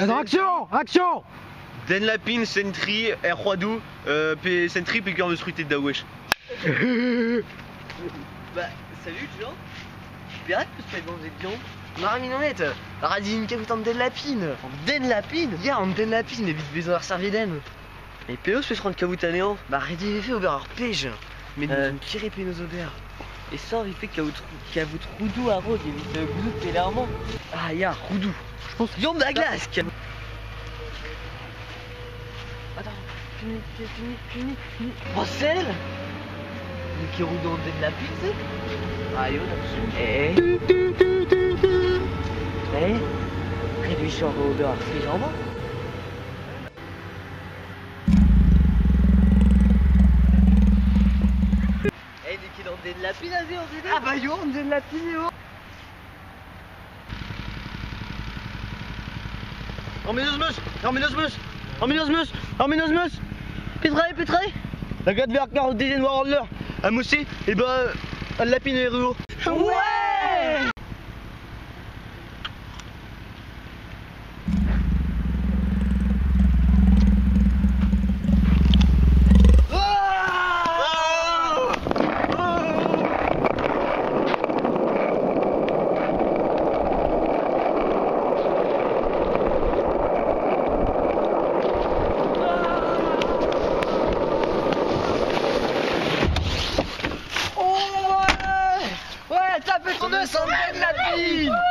Attends, action! Action! Den lapin, sentry, er c'hoadoù, pe sentry pe gant eus c'hwitet da wech. Bah, salut Jean. Perak peus pas gomzet Jean? Ma minonet, radin kaout an den lapin. An den lapin? Ya, an den lapin evit bezañ ar serviedenn. Et penaos peus c'hoant kaout anezhañ? Bah, ret e vefe ober ar pej. Met n'ouzon ket re penaos ober. E sort vefe kavout roudoù a-raok evit gouzout pelec'h emañ. Ah ya, roudoù. Je pense Yomp da glask! Attends, fini, fini, fini, fini. Oh, sell! N'eo ket roudoù an den lapin, se? Ah, eo, Eh. Eh. Réduisons ober ar frij amañ. Eh, n'eo ket an den lapin aze, an den? Ah bah yo, an den lapin eo! Ur mennozh 'meus! Ur mennozh 'meus! Ur mennozh 'meus! Ur mennozh 'meus! Petra eo, petra eo? Lakaat 'vez ar karr dezenn war al leur ha mod-se e ba al lapin erruo. Ouais! Oh ouais! Ouais, tapez ton os en pleine lapine!